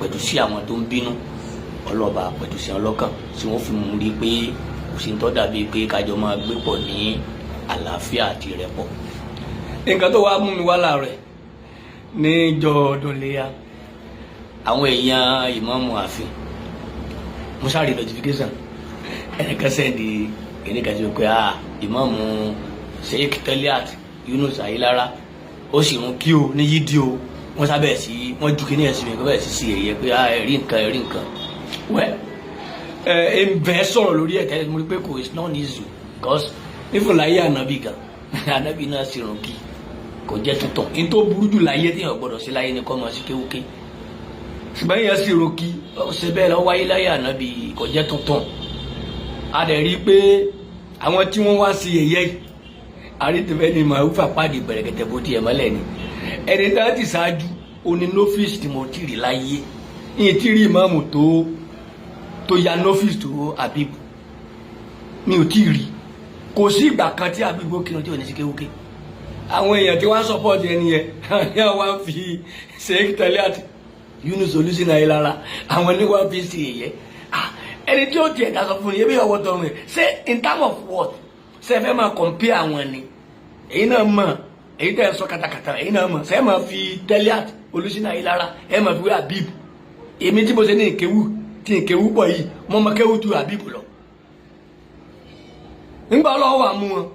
pẹ̀tù sí àwọn tó ń bínú, Ọlọ́run bá pẹ̀tù sí wọn lọ́kàn tí wọ́n fi mú rí pé kò sí ń tọ́ dàbí pé kájọ máa gbé pọ̀ ní àlàáfíà àti ìrẹ́pọ̀. Nǹkan tó wá mú mi wá láàárọ̀ níjọ́ ọdún léyà, àwọn èèyàn ìmáàmù ààfin, mo sáré notification, ẹnìkan send ẹnìkan sí pé, ah, ìmáàmù Sheikh Teliat Yunus Ayilara ó sì ń kí o ní yídì o. Wọ́n sábẹ̀ sí wọ́n ju kíní ẹ̀sìn mi kọ́ bẹ̀rẹ̀ sí sí ẹ̀yẹ pé, ah, ẹ̀rí nǹkan, ẹ̀rí nǹkan. Wẹ́ ẹ ẹ ń bẹ́ sọ̀rọ̀ lórí ẹ̀ tẹ́lẹ̀, mo rí pé kò, it's not easy, because nífò láyé ànábì gan, ànábì náà sì rùn kí kò jẹ́ tuntun. Ní tó burú jù láyé tí èèyàn gbọ́dọ̀ sí láyé ni kọ́ mọ̀ sí kéwúké, ṣùgbọ́n èèyàn sì rò kí ó ṣe bẹ́ẹ̀ lọ wáyé láyé ànábì, kò jẹ́ tuntun. A dẹ̀ rí i pé àwọn tí wọ́n wá sí ẹ̀yẹ yìí, àrítẹ̀fẹ́ ni màá pàdé bẹ̀rẹ̀kẹ̀tẹ̀ bó tiẹ̀ mọ́lẹ̀ ni. Ẹni tá ti ṣáájú oní nọ́fíìsì tí mo ti rí láyé yìí, tí rí ìmáàmù tó ya nọ́fíìsì tó Habib, mi ò tí ì rí. Kò sí ìgbà kan tí Habib ó kírun tí ò ní sí kéwúké. Àwọn èèyàn tí wọ́n support ẹni yẹn, àwọn wá fi Sheikh Teliat Yunus Olùsínà Ayilara, àwọn ní wọ́n fi ṣe ẹ̀yẹ. Ẹni tí ó tiẹ̀ dá sọ fún yẹn bí ọwọ́ tọrùn ẹ̀ ṣé in term of what ṣe fẹ́ máa compare àwọn ni? Èyí náà mọ̀, èyí tẹ́ ẹ sọ katakata, èyí náà mọ̀. Ṣe é máa fi Teliat Olùsínà Ayilara, ẹ máa fi wé Habib? Èmi tí mo ṣe ní ìkéwù tí ìkéwù pọ̀ yìí, mo mọ kéwù ju Habib lọ. Nígbà ọlọ́wọ́ wà mú wọn,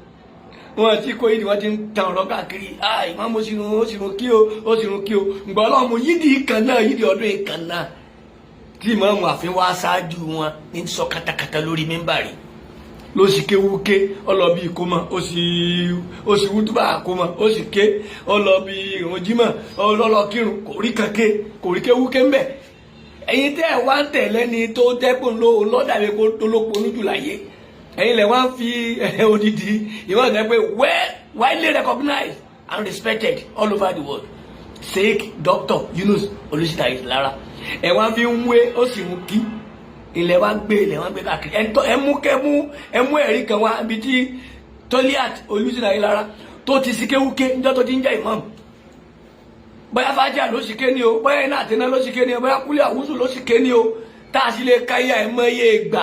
wọn ti kó yídì, wọn ti ń tan ọ̀rọ̀ káàkiri, ah, ìmáàmù ó sì rún, ó sì rún kí o, ó sì rún kí o. Ǹgbà ọlọ́run mú yídì kan náà, yídì ọdún yìí kan náà tí ìmáàmù àfin wá ṣáájú wọn ní sọ katakata lórí mímbàrí, ló sì kéwúké, ọlọ́bí ìkómọ, ó sì wútúbà àkómọ, ó sì ké, ọlọ́bí ìrun jímọ̀, ọlọ́kírun, kò rí kan ké, kò rí kéwúké ń bẹ̀. Ẹ̀yin tẹ́ ẹ̀ wá ń tẹ̀lé ni tó dẹ́kun ló lọ́dàbí kó tó ló ponú jù láyé, ẹ̀yin lẹ̀ wá ń fi odidi ìwọ́n tẹ́ pé well, widely recognized and respected all over the world, Sheikh Dr. Yunus Olùsítà Ayilara, ẹ̀ wá fi ń wé ó sì ń kí, ilẹ̀ wa gbé, ilẹ̀ wa gbé káàkiri. Ẹ mú kẹ́ mú, ẹ mú ẹ̀rí kan wá ibi tí Toliat Olùsítà Ayilara tó ti sí kéwúké níjọ́ tó ti ń jẹ́ ìmáàmù. Bóyá fájà ló sì ké ní o, bóyá iná àtẹná ló sì ké ní o, bóyá kúlẹ̀ àwùsù ló sì ké ní o, tá a sì lè káyà ẹ̀ mọ́ iye ìgbà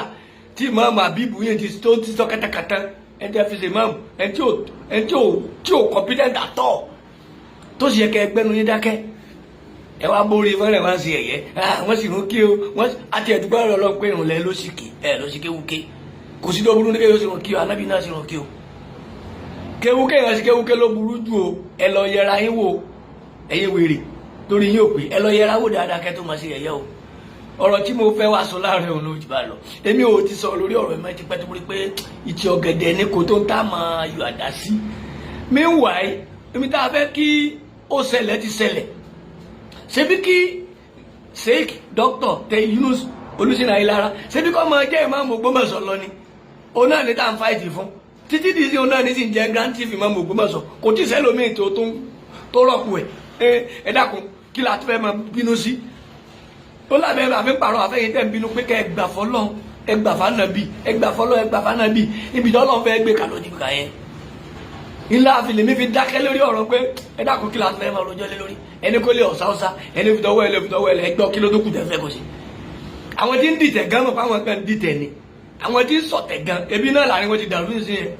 tí ìmáàmù àbíbù yẹn ti tó ti sọ kátàkátà. Ẹ tẹ́ fi ṣe ìmáàmù, ẹ tí ò competent at all, tó sì yẹ kẹ́ ẹgbẹ́nu yín dákẹ́, ẹ wá bórí fẹ́rẹ̀ wá sí ẹ̀yẹ, wọ́n sì ń kí o. Wọ́n àti ẹ̀dúgbò ọ̀rọ̀ lọ pé ìrùnlẹ̀ ló sì kí ẹ ló sì kéwúké. Kò sí tó burú ní kéwú sì ń kí o, anábì náà sì ń kí o. Kéwúké yẹn sí kéwúké ló burú jù o. Ẹ lọ yẹra yín wò, ẹ̀yin wèrè torí yín ò pé, ẹ lọ yẹra wò dáadáa kẹ́ tó máa ṣe ẹ̀yẹ o. Ọ̀rọ̀ tí mo fẹ́ wá sọ láàrin òun ló jù bá lọ. Èmi ò ti sọ lórí ọ̀rọ̀ ẹ̀ ti pẹ́ tó rí pé ìtì ọ̀gẹ̀dẹ̀ ní kò tó ń tá máa yọ àdá sí. Meanwhile, èmi tá a fẹ́ kí ó ṣẹlẹ̀ ti ṣẹlẹ̀. Ṣebí kí Sheikh Dr. tẹ Yunus Olùsínà Ayilara, ṣebí kọ́ máa jẹ́ ìmáàmù Ògbómọ̀ṣọ́ lọ ni? Òun náà ní tá à ń fight fún títí di sí. Òun náà ní sì ń jẹ́ grand chief ìmáàmù Ògbómọ̀ṣọ́. Kò tí ì sẹ́lómi tó rọ̀pù ẹ̀. Ẹ dákun, kí la fẹ́ máa bínú sí? Ó lábẹ́ àfi ń pààrọ̀ àfẹ́yìn tẹ́ ń bínú pé kẹ́ ẹ gbà fọlọ́, ẹ gbà fánàbí, ẹ gbà fọlọ́, ẹ gbà fánàbí. Ibi tí Ọlọ́run fẹ́ gbé kàlọ́ níbi kà yẹn ńlá àfilèmí fi dákẹ́ lórí ọ̀rọ̀ pé, ẹ dákun, kí la fẹ́ máa rojọ́ lé lórí? Ẹni kó lé ọ̀sá ọ̀sá, ẹni fi tọwọ́ ẹ lé, fi tọwọ́ ẹ lẹ. Ẹgbọ́, kí ló tó kù tẹ́ fẹ́ kó sí? Àwọn tí ń dìtẹ̀ gan mọ̀ pé àwọn kan ń dìtẹ̀ ni. Àwọn tí ń sọ̀tẹ̀ gan, ebi náà láàrin wọn ti dàrú nísìnyí yẹn.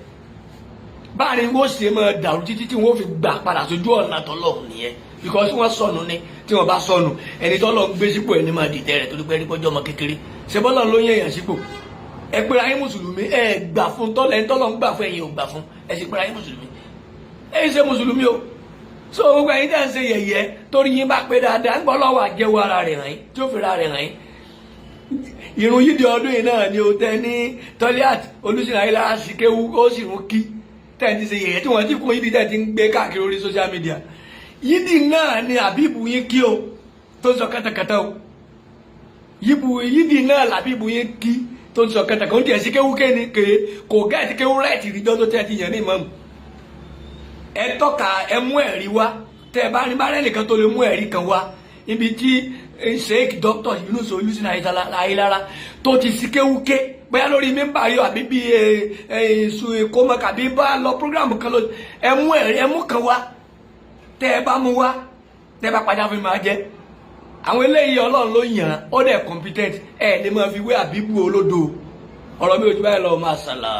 Báàrin wọ́n ṣe máa dàrú títí tí wọ́n fi gbà padà sójú ọ̀nà tọ́lọ́hùn nìyẹn, because wọ́n sọnù ni. Tí wọ́n bá sọnù, ẹni tọ́lọ́ ń gbé sípò, ẹni máa dìtẹ̀ rẹ̀ torí pé ẹni kọjọ́ ọmọ kékeré ṣe bọ́lá ló yẹ̀yàn sípò. Ẹ pé ayé mùsùlùmí, ẹ gbà fún tọ́lẹ̀, ẹni tọ́lọ́ ń gbà fún, ẹ̀yin ò gbà fún. Ẹ sì pé ayé mùsùlùmí, ẹ ṣe mùsùlùmí o. So gbogbo ẹ̀yin tẹ́ ń ṣe yẹ̀yẹ́, torí yín bá pé dáadáa, ń gbọ́ lọ́wọ́ àjẹwò ara rẹ̀ hàn yín tí ó fi ra rẹ̀ hàn yín. Irun yídi ọdún yìí náà ni o tẹ ní Toliat Olùsìnà Ayilara sì kéwu, ó sì ń kí, tẹ́ ti ṣe yẹ̀yẹ́ tí wọ́n ti kún yídi, tẹ́ ti ń gbé káàkiri orí social media. Yídi náà ni àbíbù yín kí o tó ń sọ kátàkátà o. Yídi náà làbíbù yín kí tó ń sọ kátàkátà. Ó ń tiẹ̀ sí kéwu kéni kéé kò gẹ́ẹ̀tì kéwu rẹ́ẹ̀tì ríjọ́ tó tẹ́ ti yàn ní ìmáàmù. Ẹ tọ́ka, ẹ mú ẹ̀rí wá. Tẹ́ ẹ bá ní bá rẹ́ nìkan tó lè mú ẹ̀rí kan wá ibi tí Sheikh Dr. Yunus Olùsìnà Ayilara tó ti sí kéwúké, bóyá lórí mímbà yọ àbí bí èso ìkómọ kàbí bá lọ program kan lọ, ẹ mú ẹ̀rí, ẹ mú kan wá. Tẹ́ ẹ bá mú wá, tẹ́ ẹ bá padà fún mi, máa jẹ́. Àwọn eléyìí, Ọlọ́run ló yàn án, ó dẹ̀ competent. Ẹ lè máa fi wé àbíbù olódo. Ọ̀rọ̀ mi ò jù báyìí lọ. Máa sàlà.